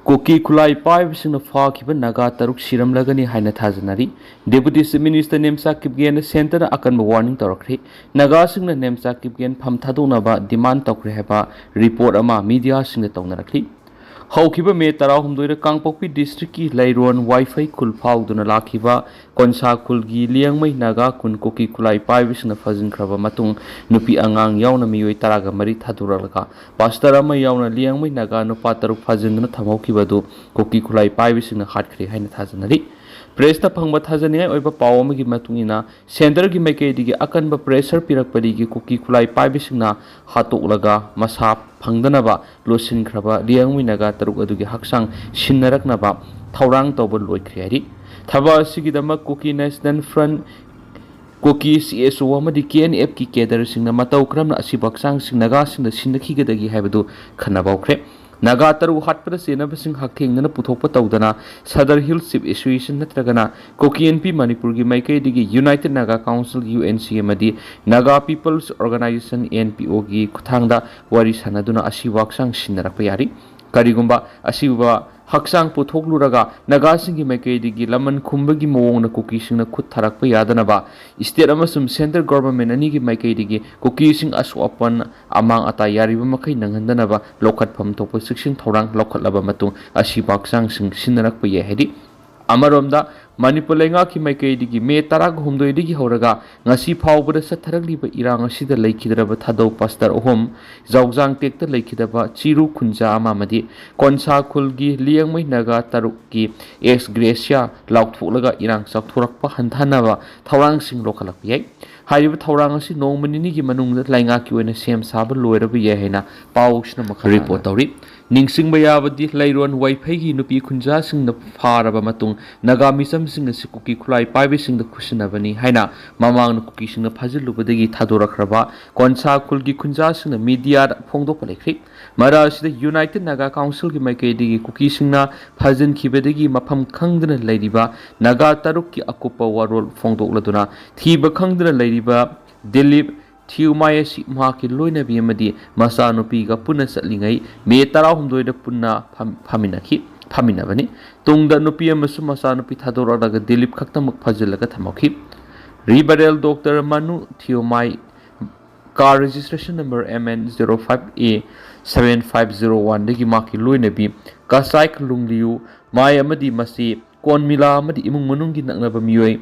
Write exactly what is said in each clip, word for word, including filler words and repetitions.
ꯀꯨꯀꯤ ꯈꯨꯠꯂꯥꯏ ꯄꯥꯏꯕꯁꯤꯡꯅ ꯐꯥꯈꯤꯕ ꯅꯥꯒꯥ ꯇꯔꯨꯛ ꯁꯤꯔꯝꯂꯒꯅꯤ ꯍꯥꯏꯅ ꯊꯥꯖꯅꯔꯤ꯫ Deputy Chief Minister ꯅꯦꯝꯆꯥ ꯀꯤꯞꯒꯦꯟꯅ centreꯗ ꯑꯀꯟꯕ warning ꯇꯧꯔꯛꯈ꯭ꯔꯦ꯫ ꯅꯥꯒꯥꯁꯤꯡꯅ ꯅꯦꯝꯆꯥ ꯀꯤꯞꯒꯦꯟ ꯐꯝ ꯊꯥꯗꯣꯛꯅꯕ demand ꯇꯧꯈ꯭ꯔꯦ ꯍꯥꯏꯕ report ꯑꯃ mediaꯁꯤꯡꯗ ꯇꯧꯅꯔꯛꯂꯤ꯫ ꯍꯧꯈꯤꯕ May ꯇꯔꯥꯍꯨꯝꯗꯣꯏꯗ ꯀꯥꯡꯄꯣꯛꯄꯤ districtꯀꯤ ꯂꯩꯔꯣꯟ ꯋꯥꯏꯐꯩ ꯈꯨꯜ ꯐꯥꯎꯗꯨꯅ ꯂꯥꯛꯈꯤꯕ ꯀꯣꯟꯁꯥ ꯈꯨꯜꯒꯤ ꯂꯤꯌꯥꯡꯃꯩ ꯅꯥꯒꯥ ꯀꯨꯟ ꯀꯨꯀꯤ ꯈꯨꯠꯂꯥꯏ ꯄꯥꯏꯕꯁꯤꯡꯅ ꯐꯥꯖꯤꯟꯈ꯭ꯔꯕ ꯃꯇꯨꯡ, ꯅꯨꯄꯤ ꯑꯉꯥꯡ ꯌꯥꯎꯅ ꯃꯤꯑꯣꯏ ꯇꯔꯥꯒ ꯃꯔꯤ ꯊꯥꯗꯣꯔꯛꯂꯒ pastor ꯑꯃ ꯌꯥꯎꯅ ꯂꯤꯌꯥꯡꯃꯩ ꯅꯥꯒꯥ ꯅꯨꯄꯥ ꯇꯔꯨꯛ ꯐꯥꯖꯤꯟꯗꯨꯅ ꯊꯝꯍꯧꯈꯤꯕ ꯑꯗꯨ ꯀꯨꯀꯤ ꯈꯨꯠꯂꯥꯏ ꯄꯥꯏꯕꯁꯤꯡꯅ ꯍꯥꯠꯈ꯭ꯔꯦ ꯍꯥꯏꯅ ꯊꯥꯖꯅꯔꯤ꯫ Pressꯇ ꯐꯪꯕ ꯊꯥꯖꯅꯤꯡꯉꯥꯏ ꯑꯣꯏꯕ ꯄꯥꯎ ꯑꯃꯒꯤ ꯃꯇꯨꯡ ꯏꯟꯅ, centreꯒꯤ ꯃꯥꯏꯀꯩꯗꯒꯤ ꯑꯀꯟꯕ pressure ꯄꯤꯔꯛꯄꯗꯒꯤ ꯀꯨꯀꯤ ꯈꯨꯠꯂꯥꯏ ꯄꯥꯏꯕꯁꯤꯡꯅ ꯍꯥꯠꯇꯣꯛꯂꯒ ꯃꯁꯥ ꯐꯪꯗꯅꯕ ꯂꯣꯠꯁꯤꯟꯈ꯭ꯔꯕ ꯂꯤꯌꯥꯡꯃꯩ ꯅꯥꯒꯥ ꯇꯔꯨꯛ ꯑꯗꯨꯒꯤ ꯍꯛꯆꯥꯡ ꯁꯤꯟꯅꯔꯛꯅꯕ ꯊꯧꯔꯥꯡ ꯇꯧꯕ ꯂꯣꯏꯈ꯭ꯔꯦ ꯍꯥꯏꯔꯤ꯫ ꯊꯕꯛ ꯑꯁꯤꯒꯤꯗꯃꯛ Kuki National Front, ꯀꯨꯀꯤ CSO ꯑꯃꯗꯤ KNFꯀꯤ cadreꯁꯤꯡꯅ ꯃꯇꯧ ꯀꯔꯝꯅ ꯑꯁꯤꯕ ꯍꯛꯆꯥꯡꯁꯤꯡ ꯅꯥꯒꯥꯁꯤꯡꯗ ꯁꯤꯟꯅꯈꯤꯒꯗꯒꯦ ꯍꯥꯏꯕꯗꯨ ꯈꯟꯅꯕ ꯍꯧꯈ꯭ꯔꯦ꯫ ꯅꯥꯒꯥ ꯇꯔꯨꯛ ꯍꯥꯠꯄꯗ ꯆꯦꯟꯅꯕꯁꯤꯡ ꯍꯛꯊꯦꯡꯅꯅ ꯄꯨꯊꯣꯛꯄ ꯇꯧꯗꯅ Sadar Hills Chief Association ꯅꯠꯇ꯭ꯔꯒꯅ Kuki Inpi Manipurꯒꯤ ꯃꯥꯏꯀꯩꯗꯒꯤ United Naga Council, UNC, ꯑꯃꯗꯤ Naga People's Organisation, NPOꯒꯤ ꯈꯨꯠꯊꯥꯡꯗ ꯋꯥꯔꯤ ꯁꯥꯟꯅꯗꯨꯅ ꯑꯁꯤꯕ ꯍꯛꯆꯥꯡ ꯁꯤꯟꯅꯔꯛꯄ ꯌꯥꯔꯤ꯫ ꯀꯔꯤꯒꯨꯝꯕ ꯑꯁꯤꯕ ꯍꯛꯆꯥꯡ ꯄꯨꯊꯣꯛꯂꯨꯔꯒ ꯅꯥꯒꯥꯁꯤꯡꯒꯤ ꯃꯥꯏꯀꯩꯗꯒꯤ ꯂꯃꯟ ꯈꯨꯝꯕꯒꯤ ꯃꯑꯣꯡꯗ ꯀꯨꯀꯤꯁꯤꯡꯅ ꯈꯨꯠ ꯊꯥꯔꯛꯄ ꯌꯥꯗꯅꯕ state ꯑꯃꯁꯨꯡ centre government ꯑꯅꯤꯒꯤ ꯃꯥꯏꯀꯩꯗꯒꯤ ꯀꯨꯀꯤꯁꯤꯡ ꯑꯁꯣꯛ ꯑꯄꯟ, ꯑꯃꯥꯡ ꯑꯇꯥ ꯌꯥꯔꯤꯕ ꯃꯈꯩ ꯅꯪꯍꯟꯗꯅꯕ ꯂꯧꯈꯠꯐꯝ ꯊꯣꯛꯄ ꯆꯦꯛꯁꯤꯟ ꯊꯧꯔꯥꯡ ꯂꯧꯈꯠꯂꯕ ꯃꯇꯨꯡ ꯑꯁꯤꯕ ꯍꯛꯆꯥꯡꯁꯤꯡ ꯁꯤꯟꯅꯔꯛꯄ ꯌꯥꯏ ꯍꯥꯏꯔꯤ꯫ ꯑꯃꯔꯣꯝꯗ, ꯃꯅꯤꯄꯨꯔ ꯂꯩꯉꯥꯛꯀꯤ ꯃꯥꯏꯀꯩꯗꯒꯤ May ꯇꯔꯥꯍꯨꯝꯗꯣꯏꯗꯒꯤ ꯍꯧꯔꯒ ꯉꯁꯤ ꯐꯥꯎꯕꯗ ꯆꯠꯊꯔꯛꯂꯤꯕ ꯏꯔꯥꯡ ꯑꯁꯤꯗ ꯂꯩꯈꯤꯗ꯭ꯔꯕ ꯊꯥꯗꯧ pastor ꯑꯍꯨꯝ, ꯖꯧꯖꯥꯡ ꯇꯦꯛꯇ ꯂꯩꯈꯤꯗꯕ ꯆꯤꯔꯨ ꯈꯨꯟꯖꯥ ꯑꯃ ꯑꯃꯗꯤ ꯀꯣꯟꯁꯥ ꯈꯨꯜꯒꯤ ꯂꯤꯌꯥꯡꯃꯩ ꯅꯥꯒꯥ ꯇꯔꯨꯛꯀꯤ ex gratia ꯂꯥꯎꯊꯣꯛꯂꯒ ꯏꯔꯥꯡ ꯆꯥꯎꯊꯣꯔꯛꯄ ꯍꯟꯊꯅꯕ ꯊꯧꯔꯥꯡꯁꯤꯡ ꯂꯧꯈꯠꯂꯛꯄ ꯌꯥꯏ꯫ ꯍꯥꯏꯔꯤꯕ ꯊꯧꯔꯥꯡ ꯑꯁꯤ ꯅꯣꯡꯃ ꯅꯤꯅꯤꯒꯤ ꯃꯅꯨꯡꯗ ꯂꯩꯉꯥꯛꯀꯤ ꯑꯣꯏꯅ ꯁꯦꯝ ꯁꯥꯕ ꯂꯣꯏꯔꯕ ꯌꯥꯏ ꯍꯥꯏꯅ ꯄꯥꯎꯁꯤꯅ ꯃꯈꯥ report ꯇꯥꯅ ꯇꯧꯔꯤ꯫ ꯅꯤꯡꯁꯤꯡꯕ ꯌꯥꯕꯗꯤ, ꯂꯩꯔꯣꯟ ꯋꯥꯏꯐꯩꯒꯤ ꯅꯨꯄꯤ ꯈꯨꯟꯖꯥꯁꯤꯡꯅ ꯐꯥꯔꯕ ꯃꯇꯨꯡ ꯅꯥꯒꯥ ꯃꯤꯆꯝꯁꯤꯡ ꯑꯁꯤ ꯀꯨꯀꯤ ꯈꯨꯠꯂꯥꯏ ꯄꯥꯏꯕꯁꯤꯡꯗ ꯈꯨꯠꯁꯤꯟꯅꯕꯅꯤ ꯍꯥꯏꯅ ꯃꯃꯥꯡꯗ ꯀꯨꯀꯤꯁꯤꯡꯅ ꯐꯥꯖꯤꯜꯂꯨꯕꯗꯒꯤ ꯊꯥꯗꯣꯔꯛꯈ꯭ꯔꯕ ꯀꯣꯟꯁꯥ ꯈꯨꯜꯒꯤ ꯈꯨꯟꯖꯥꯁꯤꯡꯅ mediaꯗ ꯐꯣꯡꯗꯣꯛꯄ ꯂꯩꯈ꯭ꯔꯤ꯫ ꯃꯔꯛ ꯑꯁꯤꯗ United Naga Councilꯒꯤ ꯃꯥꯏꯀꯩꯗꯒꯤ ꯀꯨꯀꯤꯁꯤꯡꯅ ꯐꯥꯖꯤꯟꯈꯤꯕꯗꯒꯤ ꯃꯐꯝ ꯈꯪꯗꯅ ꯂꯩꯔꯤꯕ ꯅꯥꯒꯥ ꯇꯔꯨꯛꯀꯤ ꯑꯀꯨꯞꯄ ꯋꯥꯔꯣꯜ ꯐꯣꯡꯗꯣꯛꯂꯗꯨꯅ ꯊꯤꯕ ꯈꯪꯗꯅ ꯂꯩꯔꯤꯕ ꯗꯤꯂꯤꯞ ꯊꯤꯌꯨꯃꯥꯏ ꯑꯁꯤ ꯃꯍꯥꯛꯀꯤ ꯂꯣꯏꯅꯕꯤ ꯑꯃꯗꯤ ꯃꯆꯥꯅꯨꯄꯤꯒ ꯄꯨꯟꯅ ꯆꯠꯂꯤꯉꯩ ꯃꯦ ꯇꯔꯥꯍꯨꯝꯗꯣꯏꯗ ꯄꯨꯟꯅ ꯐꯝ-, ꯐꯝꯃꯤꯟꯅꯈꯤ, ꯐꯝꯃꯤꯟꯅꯕꯅꯤ꯫ ꯇꯨꯡꯗ ꯅꯨꯄꯤ ꯑꯃꯁꯨ ꯃꯆꯥꯅꯨꯄꯤ ꯊꯥꯗꯣꯔꯛꯂꯒ ꯗꯤꯂꯤꯞ ꯈꯛꯇꯃꯛ ꯐꯥꯖꯤꯜꯂꯒ ꯊꯝꯍꯧꯈꯤ꯫ ꯔꯤꯚꯔꯦꯜ doctor Manu ꯊꯤꯌꯨꯃꯥꯏ, car registration number M N zero five A seven five zero one ꯗꯒꯤ ꯃꯍꯥꯛꯀꯤ ꯂꯣꯏꯅꯕꯤ ꯀꯁꯥꯏ ꯂꯨꯡꯂꯤꯌꯨ ꯃꯥꯏ ꯑꯃꯗꯤ ꯃꯆꯦ ꯀꯣꯟꯃꯤꯂꯥ ꯑꯃꯗꯤ ꯏꯃꯨꯡ ꯃꯅꯨꯡꯒꯤ ꯅꯛꯅꯕ ꯃꯤꯑꯣꯏ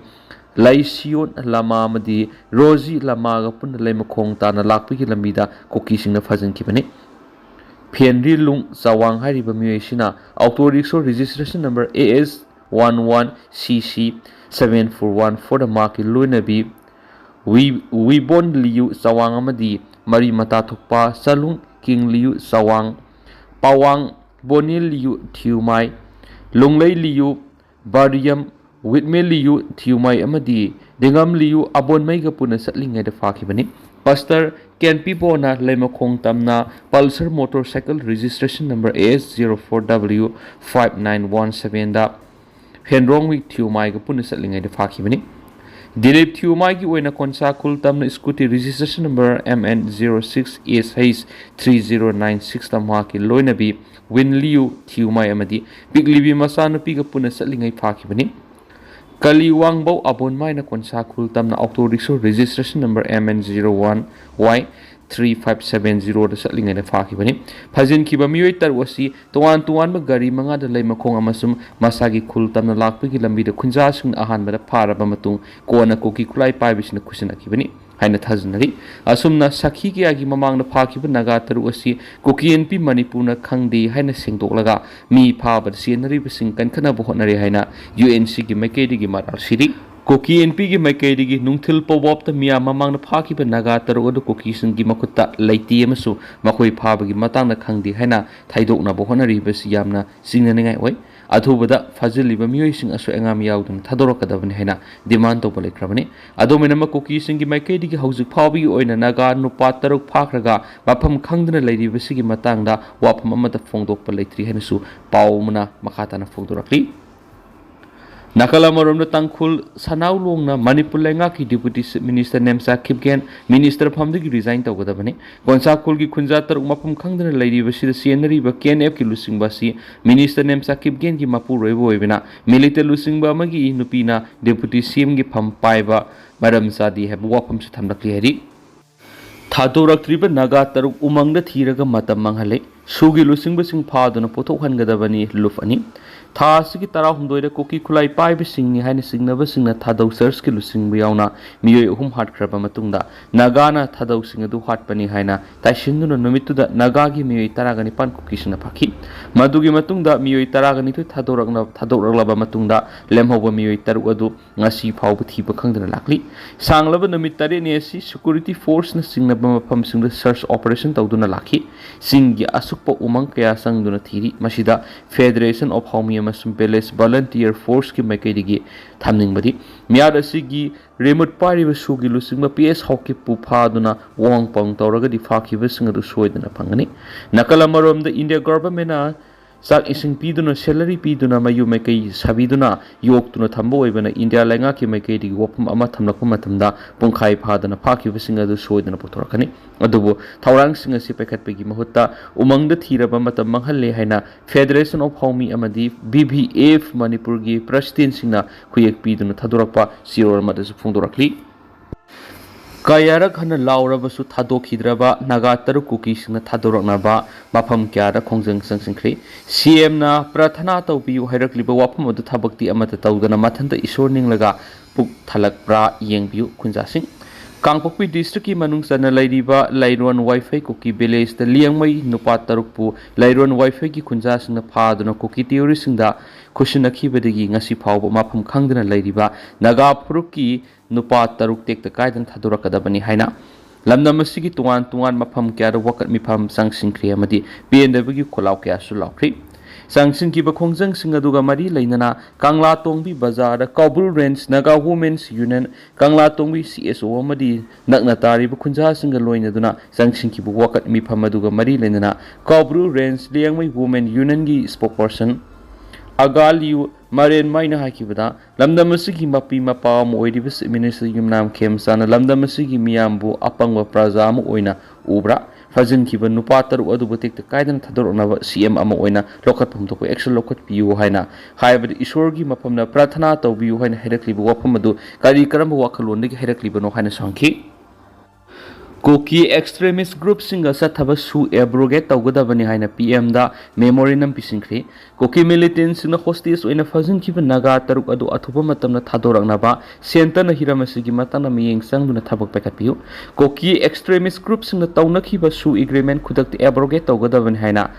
ꯂꯩꯁꯤꯌꯣꯟ ꯂꯃꯥ ꯑꯃꯗꯤ ꯔꯣꯖꯤ ꯂꯃꯥꯒ ꯄꯨꯟꯅ ꯂꯩꯃꯈꯣꯡ ꯇꯥꯅ ꯂꯥꯛꯄꯒꯤ ꯂꯝꯕꯤꯗ ꯀꯨꯀꯤꯁꯤꯡꯅ ꯐꯥꯖꯤꯟꯈꯤꯕꯅꯤ꯫ ꯐꯦꯟꯔꯤ ꯂꯨꯡ ꯆꯋꯥꯡ ꯍꯥꯏꯔꯤꯕ ꯃꯤꯑꯣꯏ ꯑꯁꯤꯅ auto rickshaw registration number A S one one C C seven four one four ꯗ ꯃꯍꯥꯛꯀꯤ ꯂꯣꯏꯅꯕꯤ ꯋꯤ-, ꯋꯤꯕꯣꯟ ꯂꯤꯌꯨ ꯆꯋꯥꯡ ꯑꯃꯗꯤ ꯃꯔꯤ ꯃꯇꯥ ꯊꯣꯛꯄ ꯆꯂꯨꯡ ꯀꯤꯡ ꯂꯤꯌꯨ ꯆꯋꯥꯡ, ꯄꯥꯋꯥꯡ ꯕꯣꯅꯤꯜ ꯂꯤꯌꯨ ꯊꯤꯌꯨꯃꯥꯏ, ꯂꯨꯡꯂꯩ ꯂꯤꯌꯨ ꯕꯥꯔꯤꯌꯝ, ꯋꯤꯠꯃꯦ ꯂꯤꯌꯨ ꯊꯤꯌꯨꯃꯥꯏ ꯑꯃꯗꯤ ꯗꯤꯉꯝ ꯂꯤꯌꯨ ꯑꯕꯣꯟꯃꯩꯒ ꯄꯨꯟꯅ ꯆꯠꯂꯤꯉꯩꯗ ꯐꯥꯈꯤꯕꯅꯤ꯫ ꯄꯥꯁꯇꯔ ꯀꯦꯟꯄꯤꯕꯣꯅ ꯂꯩꯃꯈꯣꯡ ꯇꯝꯅ Pulsar motorcycle registration number A S zero four W five nine one seven ꯗ ꯍꯦꯟꯔꯣꯡꯋꯤꯛ ꯊꯤꯌꯨꯃꯥꯏꯒ ꯄꯨꯟꯅ ꯆꯠꯂꯤꯉꯩꯗ ꯐꯥꯈꯤꯕꯅꯤ꯫ ꯗꯤꯂꯤꯞ ꯊꯤꯌꯨꯃꯥꯏꯒꯤ ꯑꯣꯏꯅ ꯀꯣꯟꯁꯥ ꯈꯨꯜ ꯇꯝꯅ scooty registration number M N zero six S H three zero nine six ꯇ ꯃꯍꯥꯛꯀꯤ ꯂꯣꯏꯅꯕꯤ ꯋꯤꯟ ꯂꯤꯌꯨ ꯊꯤꯌꯨꯃꯥꯏ ꯑꯃꯗꯤ ꯄꯤꯛꯂꯤꯕꯤ ꯃꯆꯥꯅꯨꯄꯤꯒ ꯄꯨꯟꯅ ꯆꯠꯂꯤꯉꯩ ꯐꯥꯈꯤꯕꯅꯤ꯫ ꯀꯂꯤ ꯋꯥꯡꯕꯧ ꯑꯕꯣꯟꯃꯥꯏꯅ ꯀꯣꯟꯁꯥ ꯈꯨꯜ ꯇꯝꯅ auto rickshaw registration number M N zero one Y three five seven zero ꯗ ꯆꯠꯂꯤꯉꯩꯗ ꯐꯥꯈꯤꯕꯅꯤ꯫ ꯐꯥꯖꯤꯟꯈꯤꯕ ꯃꯤꯑꯣꯏ ꯇꯔꯨꯛ ꯑꯁꯤ ꯇꯣꯉꯥꯟ ꯇꯣꯉꯥꯟꯕ ꯒꯥꯔꯤ ꯃꯉꯥꯗ ꯂꯩꯃꯈꯣꯡ ꯑꯃꯁꯨꯡ ꯃꯁꯥꯒꯤ ꯈꯨꯜ ꯇꯝꯅ ꯂꯥꯛꯄꯒꯤ ꯂꯝꯕꯤꯗ ꯈꯨꯟꯖꯥꯁꯤꯡꯅ ꯑꯍꯥꯟꯕꯗ ꯐꯥꯔꯕ ꯃꯇꯨꯡ ꯀꯣꯟꯅ ꯀꯨꯀꯤ ꯈꯨꯠꯂꯥꯏ ꯄꯥꯏꯕꯁꯤꯡꯅ ꯈꯨꯠꯁꯤꯟꯅꯈꯤꯕꯅꯤ ꯍꯥꯏꯅ ꯊꯥꯖꯅꯔꯤ꯫ ꯑꯁꯨꯝꯅ ꯁꯈꯤ ꯀꯌꯥꯒꯤ ꯃꯃꯥꯡꯗ ꯐꯥꯈꯤꯕ ꯅꯥꯒꯥ ꯇꯔꯨꯛ ꯑꯁꯤ ꯀꯨꯀꯤ ꯑꯦꯟꯄꯤ ꯃꯅꯤꯄꯨꯔꯅ ꯈꯪꯗꯦ ꯍꯥꯏꯅ ꯁꯦꯡꯗꯣꯛꯂꯒ ꯃꯤ ꯐꯥꯕꯗ ꯆꯦꯟꯅꯔꯤꯕꯁꯤꯡ ꯀꯟꯈꯠꯅꯕ ꯍꯣꯠꯅꯔꯤ ꯍꯥꯏꯅ ꯌꯨ ꯑꯦꯟ ꯁꯤꯒꯤ ꯃꯥꯏꯀꯩꯗꯒꯤ ꯃꯔꯥꯜ ꯁꯤꯔꯤ꯫ ꯀꯨꯀꯤ ꯑꯦꯟꯄꯤꯒꯤ ꯃꯥꯏꯀꯩꯗꯒꯤ ꯅꯨꯡꯊꯤꯜ ꯄꯣꯕꯣꯞꯇ ꯃꯤꯌꯥꯝ ꯃꯃꯥꯡꯗ ꯐꯥꯈꯤꯕ ꯅꯥꯒꯥ ꯇꯔꯨꯛ ꯑꯗꯨ ꯀꯨꯀꯤꯁꯤꯡꯒꯤ ꯃꯈꯨꯠꯇ ꯂꯩꯇꯦ ꯑꯃꯁꯨꯡ ꯃꯈꯣꯏ ꯐꯥꯕꯒꯤ ꯃꯇꯥꯡꯗ ꯈꯪꯗꯦ ꯍꯥꯏꯅ ꯊꯩꯗꯣꯛꯅꯕ ꯍꯣꯠꯅꯔꯤꯕꯁꯤ ꯌꯥꯝꯅ ꯆꯤꯡꯅꯅꯤꯡꯉꯥꯏ ꯑꯣꯏ꯫ ꯑꯊꯨꯕꯗ ꯐꯥꯖꯤꯜꯂꯤꯕ ꯃꯤꯑꯣꯏꯁꯤꯡ ꯑꯁꯣꯏ ꯑꯉꯥꯝ ꯌꯥꯎꯗꯅ ꯊꯥꯗꯣꯔꯛꯀꯗꯕꯅꯤ ꯍꯥꯏꯅ ꯗꯤꯃꯥꯟ ꯇꯧꯕ ꯂꯩꯈ꯭ꯔꯕꯅꯤ꯫ ꯑꯗꯨꯝ ꯑꯣꯏꯅꯃꯛ, ꯀꯨꯀꯤꯁꯤꯡꯒꯤ ꯃꯥꯏꯀꯩꯗꯒꯤ ꯍꯧꯖꯤꯛ ꯐꯥꯎꯕꯒꯤ ꯑꯣꯏꯅ ꯅꯥꯒꯥ ꯅꯨꯄꯥ ꯇꯔꯨꯛ ꯐꯥꯈ꯭ꯔꯒ ꯃꯐꯝ ꯈꯪꯗꯅ ꯂꯩꯔꯤꯕꯁꯤꯒꯤ ꯃꯇꯥꯡꯗ ꯋꯥꯐꯝ ꯑꯃꯠꯇ ꯐꯣꯡꯗꯣꯛꯄ ꯂꯩꯇ꯭ꯔꯤ ꯍꯥꯏꯅꯁꯨ ꯄꯥꯎ ꯑꯃꯅ ꯃꯈꯥ ꯇꯥꯅ ꯐꯣꯡꯗꯣꯔꯛꯂꯤ꯫ ꯅꯥꯀꯜ ꯑꯃꯔꯣꯝꯗ, ꯇꯥꯡꯈꯨꯜ ꯁꯅꯥꯎ ꯂꯣꯡꯅ ꯃꯅꯤꯄꯨꯔ ꯂꯩꯉꯥꯛꯀꯤ Deputy Chief Minister Nemcha Kipgen Minister ꯐꯝꯗꯒꯤ resign ꯇꯧꯒꯗꯕꯅꯤ꯫ ꯀꯣꯟꯁꯥꯈꯣꯜꯒꯤ ꯈꯨꯟꯖꯥ ꯇꯔꯨꯛ ꯃꯐꯝ ꯈꯪꯗꯅ ꯂꯩꯔꯤꯕꯁꯤꯗ ꯆꯦꯟꯅꯔꯤꯕ K N F ꯀꯤ ꯂꯨꯆꯤꯡꯕ ꯑꯁꯤ Minister ꯅꯦꯝꯆꯥ ꯀꯤꯞꯒꯦꯟꯒꯤ ꯃꯄꯨꯔꯣꯏꯕ ꯑꯣꯏꯕꯅ, militant ꯂꯨꯆꯤꯡꯕ ꯑꯃꯒꯤ ꯅꯨꯄꯤꯅ Deputy C M ꯒꯤ ꯐꯝ ꯄꯥꯏꯕ ꯃꯔꯝ ꯆꯥꯗꯦ ꯍꯥꯏꯕ ꯋꯥꯐꯝꯁꯨ ꯊꯝꯂꯛꯂꯤ ꯍꯥꯏꯔꯤ꯫ ꯊꯥꯗꯣꯔꯛꯇ꯭ꯔꯤꯕ ꯅꯥꯒꯥ ꯇꯔꯨꯛ ꯎꯃꯪꯗ ꯊꯤꯔꯒ ꯃꯇꯝ ꯃꯥꯡꯍꯜꯂꯦ꯫ ꯁꯨꯒꯤ ꯂꯨꯆꯤꯡꯕꯁꯤꯡ ꯐꯥꯗꯨꯅ ꯄꯨꯊꯣꯛꯍꯟꯒꯗꯕꯅꯤ, ꯂꯨꯞ ꯑꯅꯤ꯫ ꯊꯥ ꯑꯁꯤꯒꯤ ꯇꯔꯥꯍꯨꯝꯗꯣꯏꯗ ꯀꯨꯀꯤ ꯈꯨꯠꯂꯥꯏ ꯄꯥꯏꯕꯁꯤꯡꯅꯤ ꯍꯥꯏꯅ ꯆꯤꯡꯅꯕꯁꯤꯡꯅ ꯊꯥꯗꯧ ꯆꯔꯆꯀꯤ ꯂꯨꯆꯤꯡꯕ ꯌꯥꯎꯅ ꯃꯤꯑꯣꯏ ꯑꯍꯨꯝ ꯍꯥꯠꯈ꯭ꯔꯕ ꯃꯇꯨꯡꯗ, ꯅꯥꯒꯥꯅ ꯊꯥꯗꯧꯁꯤꯡ ꯑꯗꯨ ꯍꯥꯠꯄꯅꯤ ꯍꯥꯏꯅ ꯇꯥꯏꯁꯤꯟꯗꯨꯅ ꯅꯨꯃꯤꯠꯇꯨꯗ ꯅꯥꯒꯥꯒꯤ ꯃꯤꯑꯣꯏ ꯇꯔꯥꯒ ꯅꯤꯄꯥꯟ ꯀꯨꯀꯤꯁꯤꯡꯅ ꯐꯥꯈꯤ꯫ ꯃꯗꯨꯒꯤ ꯃꯇꯨꯡꯗ ꯃꯤꯑꯣꯏ ꯇꯔꯥꯒ ꯅꯤꯊꯣꯏ ꯊꯥꯗꯣꯔꯛꯅ-, ꯊꯥꯗꯣꯔꯛꯂꯕ ꯃꯇꯨꯡꯗ, ꯂꯦꯝꯍꯧꯕ ꯃꯤꯑꯣꯏ ꯇꯔꯨꯛ ꯑꯗꯨ ꯉꯁꯤ ꯐꯥꯎꯕ ꯊꯤꯕ ꯈꯪꯗꯅ ꯂꯥꯛꯂꯤ꯫ ꯁꯥꯡꯂꯕ ꯅꯨꯃꯤꯠ ꯇꯔꯦꯠꯅꯤ ꯑꯁꯤ security force ꯅ ꯆꯤꯡꯅꯕ ꯃꯐꯝꯁꯤꯡꯗ search operation ꯇꯧꯗꯨꯅ ꯂꯥꯛꯈꯤ꯫ ꯆꯤꯡꯒꯤ ꯑꯁꯨꯛꯄ ꯎꯃꯪ ꯀꯌꯥ ꯆꯪꯗꯨꯅ ꯊꯤꯔꯤ꯫ ꯃꯁꯤꯗ Federation of Haomi ꯑꯃꯁꯨꯡ Village Volunteer Force ꯀꯤ ꯃꯥꯏꯀꯩꯗꯒꯤ ꯊꯝꯅꯤꯡꯕꯗꯤ, ꯃꯤꯍꯥꯠ ꯑꯁꯤꯒꯤ ꯔꯦꯃꯨꯠ ꯄꯥꯏꯔꯤꯕ ꯁꯨꯒꯤ ꯂꯨꯆꯤꯡꯕ P S ꯍꯥꯎꯀꯤꯞꯄꯨ ꯐꯥꯗꯨꯅ ꯋꯥꯍꯪ ꯄꯥꯎꯍꯪ ꯇꯧꯔꯒꯗꯤ ꯐꯥꯈꯤꯕꯁꯤꯡ ꯑꯗꯨ ꯁꯣꯏꯗꯅ ꯐꯪꯒꯅꯤ꯫ ꯅꯥꯀꯜ ꯑꯃꯔꯣꯝꯗ, India Government ꯅ ꯆꯥꯛ ꯏꯁꯤꯡ ꯄꯤꯗꯨꯅ, salary ꯄꯤꯗꯨꯅ, ꯃꯌꯨꯝ ꯃꯀꯩ ꯁꯥꯕꯤꯗꯨꯅ ꯌꯣꯛꯇꯨꯅ ꯊꯝꯕ ꯑꯣꯏꯕꯅ, ꯏꯟꯗꯤꯌꯥ ꯂꯩꯉꯥꯛꯀꯤ ꯃꯥꯏꯀꯩꯗꯒꯤ ꯋꯥꯐꯝ ꯑꯃ ꯊꯝꯂꯛꯄ ꯃꯇꯝꯗ, ꯄꯨꯡꯈꯥꯏ ꯐꯥꯗꯅ ꯐꯥꯈꯤꯕꯁꯤꯡ ꯑꯗꯨ ꯁꯣꯏꯗꯅ ꯄꯨꯊꯣꯔꯛꯀꯅꯤ꯫ ꯑꯗꯨꯕꯨ ꯊꯧꯔꯥꯡꯁꯤꯡ ꯑꯁꯤ ꯄꯥꯏꯈꯠꯄꯒꯤ ꯃꯍꯨꯠꯇ ꯎꯃꯪꯗ ꯊꯤꯔꯕ ꯃꯇꯝ ꯃꯥꯡꯍꯜꯂꯦ ꯍꯥꯏꯅ Federation of Haomi ꯑꯃꯗꯤ B V F ꯃꯅꯤꯄꯨꯔꯒꯤ president ꯁꯤꯡꯅ ꯈꯨꯌꯦꯛ ꯄꯤꯗꯨꯅ ꯊꯥꯗꯣꯔꯛꯄ ꯆꯦꯔꯣꯜ ꯑꯃꯗꯁꯨ ꯐꯣꯡꯗꯣꯔꯛꯂꯤ꯫ ꯀꯌꯥꯔꯛ ꯍꯟꯅ ꯂꯥꯎꯔꯕꯁꯨ ꯊꯥꯗꯣꯛꯈꯤꯗ꯭ꯔꯕ ꯅꯥꯒꯥ ꯇꯔꯨꯛ ꯀꯨꯀꯤꯁꯤꯡꯅ ꯊꯥꯗꯣꯔꯛꯅꯕ ꯃꯐꯝ ꯀꯌꯥꯗ ꯈꯣꯡꯖꯪ ꯆꯪꯁꯤꯟꯈ꯭ꯔꯦ꯫ C M ꯅ ꯄ꯭ꯔꯥꯊꯅꯥ ꯇꯧꯕꯤꯌꯨ ꯍꯥꯏꯔꯛꯂꯤꯕ ꯋꯥꯐꯝ ꯑꯗꯨ ꯊꯕꯛꯇꯤ ꯑꯃꯠꯇ ꯇꯧꯗꯅ ꯃꯊꯟꯇ ꯏꯁꯣꯔ ꯅꯤꯡꯂꯒ ꯄꯨꯛ ꯊꯜꯂꯛꯄ꯭ꯔꯥ ꯌꯦꯡꯕꯤꯌꯨ꯫ ꯈꯨꯟꯖꯥꯁꯤꯡ, ꯀꯥꯡꯄꯣꯛꯄꯤ district ꯀꯤ ꯃꯅꯨꯡ ꯆꯟꯅ ꯂꯩꯔꯤꯕ ꯂꯩꯔꯣꯟ ꯋꯥꯏꯐꯩ ꯀꯨꯀꯤ village ꯇ ꯂꯤꯌꯥꯡꯃꯩ ꯅꯨꯄꯥ ꯇꯔꯨꯛꯄꯨ ꯂꯩꯔꯣꯟ ꯋꯥꯏꯐꯩꯒꯤ ꯈꯨꯟꯖꯥꯁꯤꯡꯅ ꯐꯥꯗꯨꯅ ꯀꯨꯀꯤ terrorist ꯁꯤꯡꯗ ꯈꯨꯠꯁꯤꯟꯅꯈꯤꯕꯗꯒꯤ ꯉꯁꯤ ꯐꯥꯎꯕ ꯃꯐꯝ ꯈꯪꯗꯅ ꯂꯩꯔꯤꯕ ꯅꯥꯒꯥ ꯐꯨꯔꯨꯞꯀꯤ ꯅꯨꯄꯥ ꯇꯔꯨꯛ ꯇꯦꯛꯇ ꯀꯥꯏꯗꯅ ꯊꯥꯗꯣꯔꯛꯀꯗꯕꯅꯤ ꯍꯥꯏꯅ ꯂꯝꯗꯝ ꯑꯁꯤꯒꯤ ꯇꯣꯉꯥꯟ ꯇꯣꯉꯥꯟ ꯃꯐꯝ ꯀꯌꯥꯗ ꯋꯥꯀꯠ ꯃꯤꯐꯝ ꯆꯪꯁꯤꯟꯈ꯭ꯔꯦ ꯑꯃꯗꯤ ꯄꯦꯟꯗꯕꯒꯤ ꯈꯣꯜꯂꯥꯎ ꯀꯌꯥꯁꯨ ꯂꯥꯎꯈ꯭ꯔꯤ꯫ ꯆꯪꯁꯤꯟꯈꯤꯕ ꯈꯣꯡꯖꯪꯁꯤꯡ ꯑꯗꯨꯒ ꯃꯔꯤ ꯂꯩꯅꯅ ꯀꯪꯂꯥꯇꯣꯡꯕꯤ ꯕꯖꯥꯔꯗ ꯀꯧꯕ꯭ꯔꯨ Range Naga Women's Union, ꯀꯪꯂꯥꯇꯣꯡꯕꯤ C S O ꯑꯃꯗꯤ ꯅꯛꯅ ꯇꯥꯔꯤꯕ ꯈꯨꯟꯖꯥꯁꯤꯡꯒ ꯂꯣꯏꯅꯗꯨꯅ ꯆꯪꯁꯤꯟꯈꯤꯕ ꯋꯥꯀꯠ ꯃꯤꯐꯝ ꯑꯗꯨꯒ ꯃꯔꯤ ꯂꯩꯅꯅ ꯀꯧꯕ꯭ꯔꯨ Range ꯂꯤꯌꯥꯡꯃꯩ Women Union ꯒꯤ spokesperson ꯑꯒꯥꯂꯤꯌꯨ ꯃꯥꯏꯅ ꯍꯥꯏꯈꯤꯕꯗ, ꯂꯝꯗꯝ ꯑꯁꯤꯒꯤ ꯃꯄꯤ ꯃꯄꯥ ꯑꯃ ꯑꯣꯏꯔꯤꯕ Chief Minister ꯌꯨꯝꯅꯥꯝ ꯈꯦꯝꯆꯥꯟꯅ ꯂꯝꯗꯝ ꯑꯁꯤꯒꯤ ꯃꯤꯌꯥꯝꯕꯨ ꯑꯄꯪꯕ ꯄ꯭ꯔꯖꯥ ꯑꯃ ꯑꯣꯏꯅ ꯎꯕ꯭ꯔꯥ? ꯐꯥꯖꯤꯟꯈꯤꯕ ꯅꯨꯄꯥ ꯇꯔꯨꯛ ꯑꯗꯨꯕꯨ ꯇꯦꯛꯇ ꯀꯥꯏꯗꯅ ꯊꯥꯗꯣꯔꯛꯅꯕ C M ꯑꯃ ꯑꯣꯏꯅ ꯂꯧꯈꯠꯐꯝ ꯊꯣꯛꯄ action ꯂꯧꯈꯠꯄꯤꯌꯨ ꯍꯥꯏꯅ ꯍꯥꯏꯕꯗꯤ ꯏꯁꯣꯔꯒꯤ ꯃꯐꯝꯗ ꯄ꯭ꯔꯥꯊꯅꯥ ꯇꯧꯕꯤꯌꯨ ꯍꯥꯏꯅ ꯍꯥꯏꯔꯛꯂꯤꯕ ꯋꯥꯐꯝ ꯑꯗꯨ ꯀꯔꯤ ꯀꯔꯝꯕ ꯋꯥꯈꯜꯂꯣꯟꯗꯒꯤ ꯍꯥꯏꯔꯛꯂꯤꯕꯅꯣ ꯍꯥꯏꯅꯁꯨ ꯍꯪꯈꯤ꯫ ꯀꯨꯀꯤ extremist groupꯁꯤꯡꯒ ꯆꯠꯊꯕ ꯁꯨ abrogate ꯇꯧꯒꯗꯕꯅꯤ ꯍꯥꯏꯅ P Mꯗ memorandum ꯄꯤꯁꯤꯟꯈ꯭ꯔꯤ꯫ ꯀꯨꯀꯤ militantꯁꯤꯡꯅ hostage ꯑꯣꯏꯅ ꯐꯥꯖꯤꯟꯈꯤꯕ ꯅꯥꯒꯥ ꯇꯔꯨꯛ ꯑꯗꯨ ꯑꯊꯨꯕ ꯃꯇꯝꯗ ꯊꯥꯗꯣꯔꯛꯅꯕ centreꯅ ꯍꯤꯔꯝ ꯑꯁꯤꯒꯤ ꯃꯇꯥꯡꯗ ꯃꯤꯠꯌꯦꯡ ꯆꯪꯗꯨꯅ ꯊꯕꯛ ꯄꯥꯏꯈꯠꯄꯤꯌꯨ꯫ ꯀꯨꯀꯤ extremist groupꯁꯤꯡꯅ ꯇꯧꯅꯈꯤꯕ ꯁꯨ agreement ꯈꯨꯗꯛꯇ abrogate ꯇꯧꯒꯗꯕꯅꯤ ꯍꯥꯏꯅ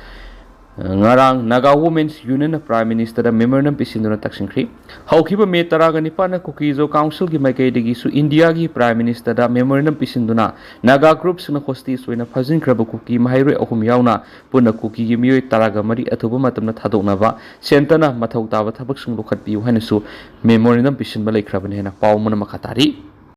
ꯉꯔꯥꯡ Naga Women's Unionꯅ Prime Ministerꯗ memorandum ꯄꯤꯁꯤꯟꯗꯨꯅ ꯇꯛꯁꯤꯟꯈ꯭ꯔꯤ꯫ ꯍꯧꯈꯤꯕ ꯃꯦ ꯇꯔꯥꯒ ꯅꯤꯄꯥꯟꯗ ꯀꯨꯀꯤ-ꯖꯣ councilꯒꯤ ꯃꯥꯏꯀꯩꯗꯒꯤꯁꯨ Indiaꯒꯤ Prime Ministerꯗ memorandum ꯄꯤꯁꯤꯟꯗꯨꯅ ꯅꯥꯒꯥ groupꯁꯤꯡꯅ hostage ꯑꯣꯏꯅ ꯐꯥꯖꯤꯟꯈ꯭ꯔꯕ ꯀꯨꯀꯤ ꯃꯍꯩꯔꯣꯏ ꯑꯍꯨꯝ ꯌꯥꯎꯅ ꯄꯨꯟꯅ ꯀꯨꯀꯤꯒꯤ ꯃꯤꯑꯣꯏ ꯇꯔꯥꯒ ꯃꯔꯤ ꯑꯊꯨꯕ ꯃꯇꯝꯗ ꯊꯥꯗꯣꯛꯅꯕ centreꯅ ꯃꯊꯧ ꯇꯥꯕ ꯊꯕꯛꯁꯤꯡ ꯂꯧꯈꯠꯄꯤꯌꯨ ꯍꯥꯏꯅꯁꯨ memorandum ꯄꯤꯁꯤꯟꯕ ꯂꯩꯈ꯭ꯔꯕꯅꯤ ꯍꯥꯏꯅ ꯄꯥꯎ ꯑꯃꯅ ꯃꯈꯥ ꯇꯥꯔꯤ꯫